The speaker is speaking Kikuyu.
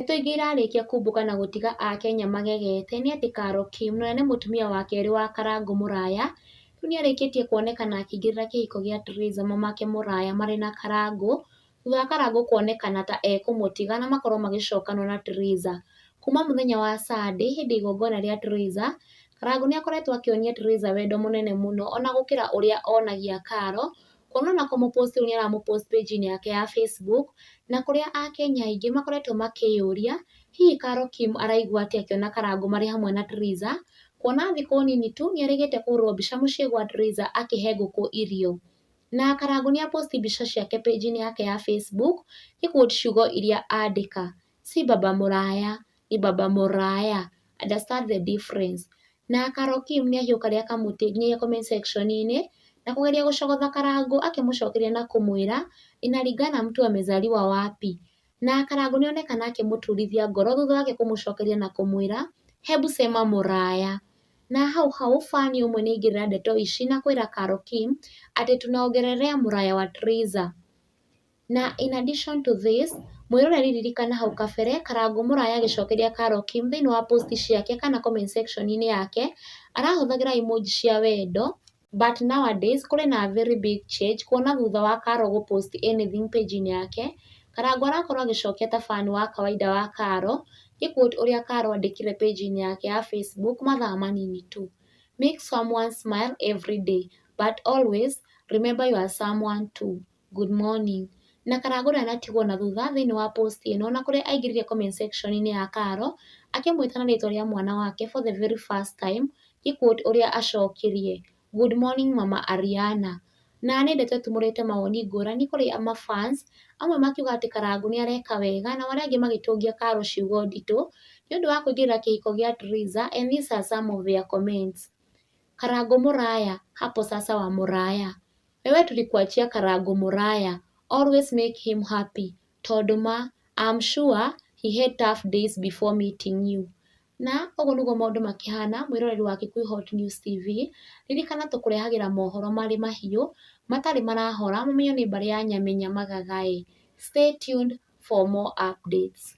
Ndeto ingĩ irarĩkia kumbũka na gũtiga akenya magegete nĩ atĩ Carol Kim na ũrĩa nĩ mũtumia wa kerĩ wa Karangũ Mũraya, rĩu nĩarĩkĩtie kuonekana akĩingĩrĩra kĩhiko gĩa Triza mamake Mũraya marĩ na Karangũ, thutha wa Karangũ kuonekana ta ekũmũtiga na makorwo magĩcokanwo na Triza. Kuma mũthenya wa Sunday hĩndĩ ya igongona rĩa Triza, Karangũ nĩakoretwo akĩonia Triza wendo mũnene mũno ona gũkĩra ũrĩa onagia Carol, kuona ona kũmũ post rĩu nĩaramũ post page-inĩ yake ya Facebook, na kũrĩa akenya aingĩ makoretwo makĩyũria hihi Carol Kim araigua atĩa akĩona Karangũ marĩ hamwe na Triza, kuona thikũ nini tu nĩerĩgĩte kũhũrwo mbica mũciĩ gwa Triza akĩhe ngũkũ irio. Na Karangũ nĩa post mbica ciake page-inĩ yake ya Facebook gĩ quote ciugo iria andĩka, "Si baba Mũraya, ni baba Mũraya, understand the difference." Na Carol Kim nĩahiũka rĩa kamũtĩ nginyagia comment section-inĩ na kũgeria gũcogotha Karangũ akĩmũcokeria na kũmwĩra inalingana mtu amezaliwa wapi. Na Karangũ nĩonekana akĩmũturithia ngoro thutha wake kũmũcokeria na kũmwĩra hebu sema Mũraya. Na hau hau fan ũmwe nĩaingĩrĩra ndeto ici na kwĩra Carol Kim atĩ tunaongelelea Mũraya wa Triza. Na in addition to this, mwĩroreri ririkana hau kabere Karangũ Mũraya agĩcokeria Carol Kim thĩinĩ wa post ciake kana comment section-inĩ yake arahũthagĩra emoji cia wendo, but nowadays kũrĩ na very big change kuona thutha wa Carol gũ post anything page-inĩ yake, Karangũ arakorwo agĩcokia ta fan wa kawaida wa Carol gĩ quote ũrĩa Carol andĩkire page-inĩ yake ya Facebook mathaa manini tu. "Make someone smile every day, but always remember you are someone too. Good morning." Na Karangũ ndanatigwo na thutha thĩinĩ wa post ĩno na kũrĩa aingĩrire comment section-inĩ ya Carol akĩmwĩta na rĩtwa rĩa mwana wake for the very first time gĩ quote ũrĩa acokirie, "Good morning, Mama Ariana." Na nĩ ndeto ĩtumũrĩte mawoni ngũrani kũrĩ mafans amwe makiuga atĩ Karangũ nĩ areka wega na arĩa angĩ magĩtũngia Carol ciugo nditũ nĩ ũndũ wa kũingĩrĩra kĩhiko gĩa Triza, and these are some of their comments. "Karangũ Mũraya, hapo sasa wa Mũraya. Wewe tulikuachia Karangũ Mũraya, always make him happy. Tondũ ma, I'm sure he had tough days before meeting you." Na ũguo nĩguo maũndũ makĩhana mwĩroreri wa Kikuyu Hot News TV. Ririkana tũkũrehagĩra mohoro marĩ mahiũ matarĩ marahora mamenyo nĩ mbarĩ ya Nyamenya Magagaĩ. Stay tuned for more updates.